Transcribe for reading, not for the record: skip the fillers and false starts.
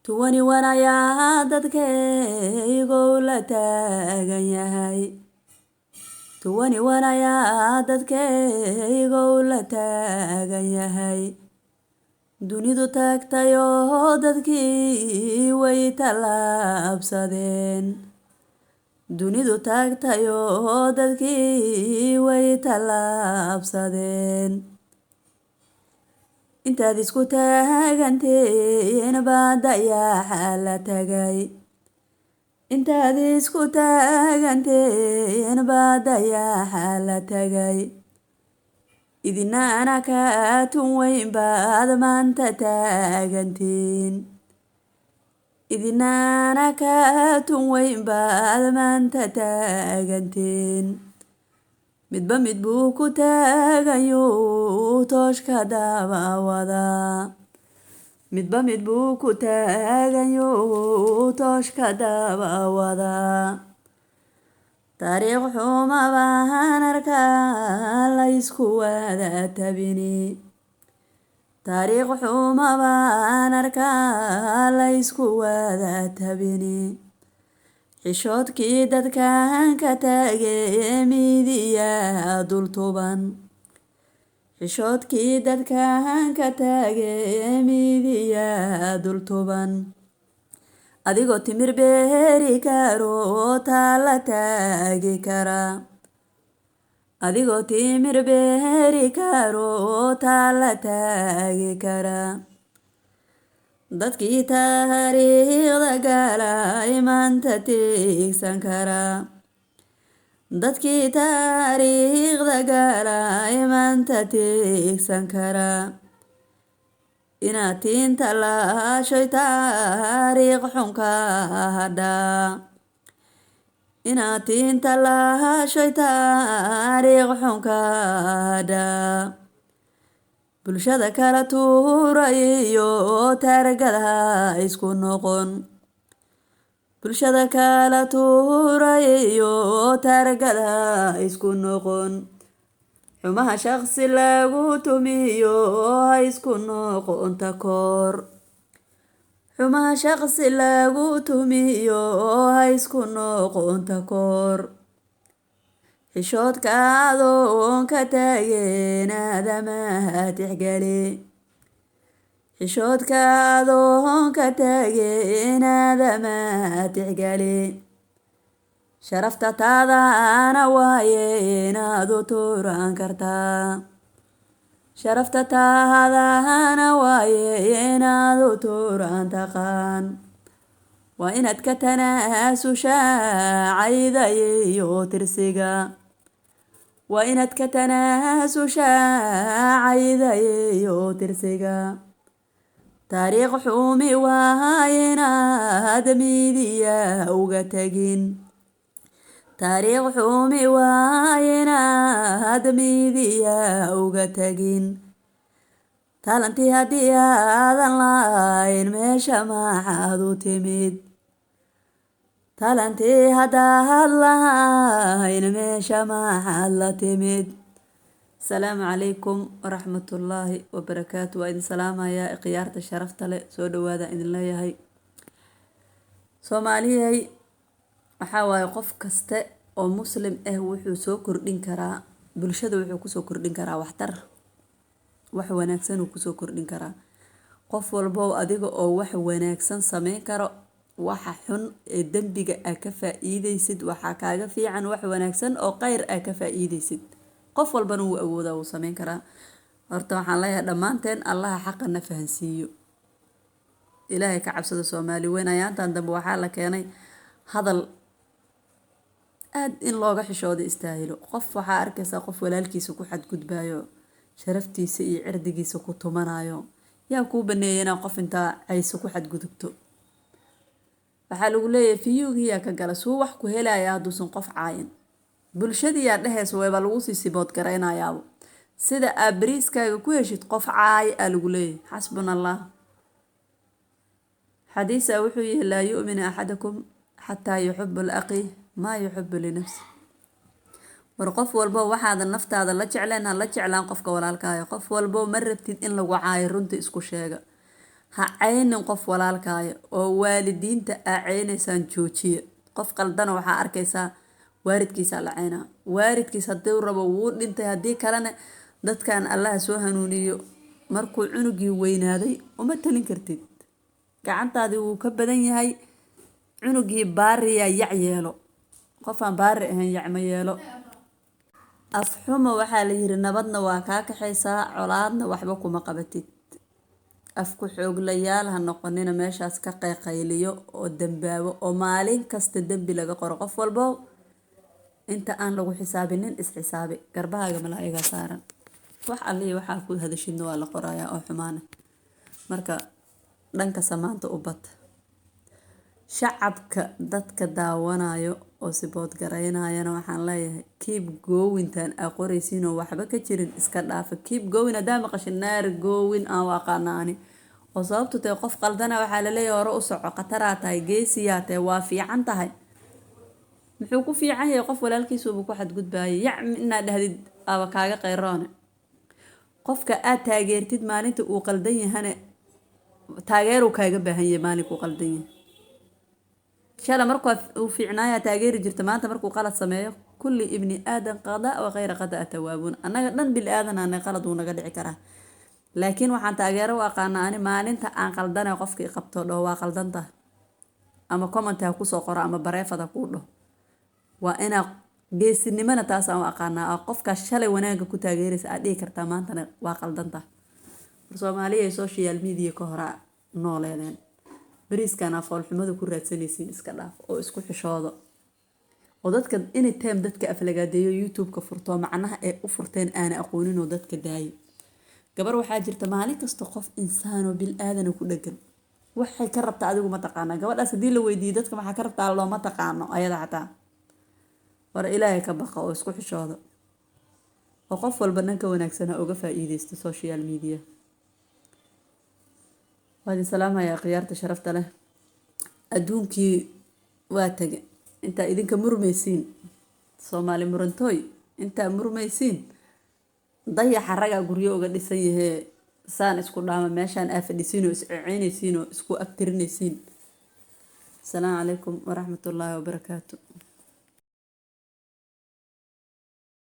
21 ayaa dadkaygow la taagan yahay. 21 ayaa dadkaygow la taagan yahay. Dunidu tagtayoo dadkii way tallaabsadeen. Dunidu tagtayoo dadkii way tallaabsadeen. Intaad isku taaganteen baa dayaxa la tagay. Intaad isku taaganteen baa dayaxa la tagay. Idinaana kaatun weyn baad maanta taagantiin. Idinaana kaatun weyn baad maanta taagantiin. Midba mid buu ku taaganyuu tooshka daba wadaa. Midba mid buu ku taaganyuu tooshka daba wadaa. Taariikh xuma baan arkaa la isku wada tabini. Taariikh xuma baan arkaa la isku wada tabini. Xishoodkii dadkan ka taagee miidiyaha dul tuban. Xishoodkii dadkan ka taagee miidiyaha dul tuban. Adigoo timir beeri karo taala taagi kara. Adigoo timir beeri karo taala taagi kara. Dadkii taariikhda galay maanta tiigsan kara. Dadkii taariikhda galay maanta tiigsan kara. Inaad tiinta laashoy taariikh xun ka hadhaa. Inaad tiinta laashoy taariikh xun ka hadhaa. Bulshada kala tuuray iyo taargada isku noqon. Bulshada kala tuuray iyo taargada isku noqon. Xumaha shaqsi lagu tumiyo ha isku noqon takoor. Xumaha shaqsi lagu tumiyo ha isku noqon takoor. Xishoodka adoon ka tageen aadamaha tixgeli. Xishoodka adoon ka tageen aadamaha tixgeli. Sharafta taadana waaye inaad u tuuran kartaa. Sharafta taadana waaye inaad u tuuran taqaan. Waa inaad ka tanaasushaa cayda iyo tirsiga. Waa inaad ka tanaasushaa cayda iyo tirsiga. Taariikh xumi waa inaad miidiya uga tagin. Taariikh xumi waa inaad miidiya uga tagin. Taalantii haddii aadan lahayn meesha maxaad u timid? Taalantii haddaad lahayn meesha maxaad la timid? Asalaamu calaykum waraxmatullaahi wabarakaatu. Waa idin salaamayaa khiyaarta sharafta leh, soo dhawaada idin leeyahay. Soomaaliyey, waxaa waaye qof kaste oo Muslim ah wuxuu soo kordhin karaa bulshada, wuxuu kusoo kordhin karaa waxtar, wax wanaagsan uu kusoo kordhin karaa. Qof walbo adiga oo wax wanaagsan sameyn karo, waxa xun ee dembiga aa ka faa-iideysid waxaa kaaga fiican wax wanaagsan oo kheyr aa ka faa-iideysid. Qof walbana wuu awoodaa, wuu sameyn karaa. Horta waxaan leeyahay dhammaanteen Allaha xaqa na fahansiiyo, Ilaahay ka cabsada. Soomaali weyn, ayaantan dambe waxaa la keenay hadal aad in looga xishooda istaahilo. Qof waxaa arkaysaa qof walaalkiisa ku xadgudbayo, sharaftiisa iyo cirdigiisa ku tumanayo. Yaa kuu baneeyay inaa qof intaa cayso ku xadgudubto? Waxaa lagu leeyahay view-giyaa ka gala suu wax ku helaya hadduusan qof caayin. Bulshadiyaa dhehaysa wayba lagu sii sibood garaynayaabo. Sida aad bariiskaaga ku heshid qof caay aa lagu leeyahay. Xasbuna Allah. Xadiisa wuxuu yihi: "Laa yu'minu axadakum xataa yuxibu liakhiih maa yuxibu linafsi." War qof walbo waxaadan naftaada la jecleen ha la jeclaan qofka walaalkaayo. Qof walbo ma rabtid in lagu caayo, runta isku sheega. Ha caynin qof walaalkaayo, oo waalidiinta aa caynaysaan joojiya. Qof qaldana waxaa arkaysaa waalidkiisaa la caynaa. Waalidkiis hadduu rabo wuu dhintay, haddii kalena dadkan Allaha soo hanuuniyo. Markuu cunugii weynaaday uma talin kartid, gacantaadii wuu ka badan yahay. Cunugii baariyaa yac yeelo, qofaan baari ahayn yac ma yeelo. Afxumo waxaa la yiri nabadna waa kaa kaxaysaa, colaadna waxba kuma qabatid. Afku xooglayaal ha noqonina, meeshaas ka qayqayliyo oo dambaabo oo maalin kasta dembi laga qoro. Qof walbo inta aan lagu xisaabinin is-xisaabi, garbahaaga malaa'igaa saaran. Wax allihii waxaa ku hadashidna waa la qorayaa oo xumaana. Marka dhanka samaanta u bad. Shacabka dadka daawanayo oo support garaynayana waxaan leeyahay, keep going-tan aa qoraysiin oo waxba ka jirin iska dhaafa. Keep going haddaa maqashin, naar going aan u aqaana ani, oo sababtu tahay qof qaldana waxaa laleeyahay hore u soco, khataraa tahay, geesiyaa tahay, waa fiican tahay. Muxuu ku fiican yahay? Qof walaalkiisuba ku xadgudbaayay, yac inaad dhahdid aba kaaga qayroone. Qofka aad taageertid maalinta uu qaldan yahana taageeruu kaaga baahan yahay. Maalinkuu qaldan yahay, shala markuu uu fiicnaayaa taageeri jirta, maanta markuu qalad sameeyo. Kulli ibni aadan qada wa khayra qada tawaabuun. Annaga dhan bil aadan qalad wuu naga dhici karaa, laakiin waxaan taageero u aqaanaa ani maalinta aan qaldanay qofkii qabto, dhaho waa qaldantaha, ama comment ha kusoo qoro ama private ha kuu dhaho. Waa inaa geesinimona taasaan u aqaanaa, oo qofkaas shalay wanaagga ku taageeraysa aad dhihi kartaa maantana waa qaldantaha. War Soomaaliya, social media ka horaa nooleedeen. Bariiskan foolxumada ku raadsanaysiin iska dhaaf oo isku xishoodo, oo dadka anytime dadka aflagaadeeyo, YouTube-ka furto, macnaha ay u furteen aana aqoonin, oo dadka daayo. Gabar waxaa jirta maalin kasta qof insaanoo bil aadana ku dhagan. Waxay ka rabtaa adigu ma taqaanaa? Gabadhaas haddii la weydiiyo dadka maxaa ka rabtaa, looma taqaano ayada xataa. War Ilaahay ka baqa oo isku xishooda, oo qof walba dhanka wanaagsan ha uga faa-iideysto social media. Waa idin salaamayaa, khiyaarta sharafta leh. Adduunkii waa tage. Intaa idinka murmaysiin, Soomaali murantooy, intaa murmaysiin, dayaxa ragaa guryo uga dhisan yahee. Saan isku dhaama meeshaan aa fadhisiin oo isceceynaysiin oo isku abtirinaysiin. Asalaamu calaykum waraxmatullaahi wabarakaatu.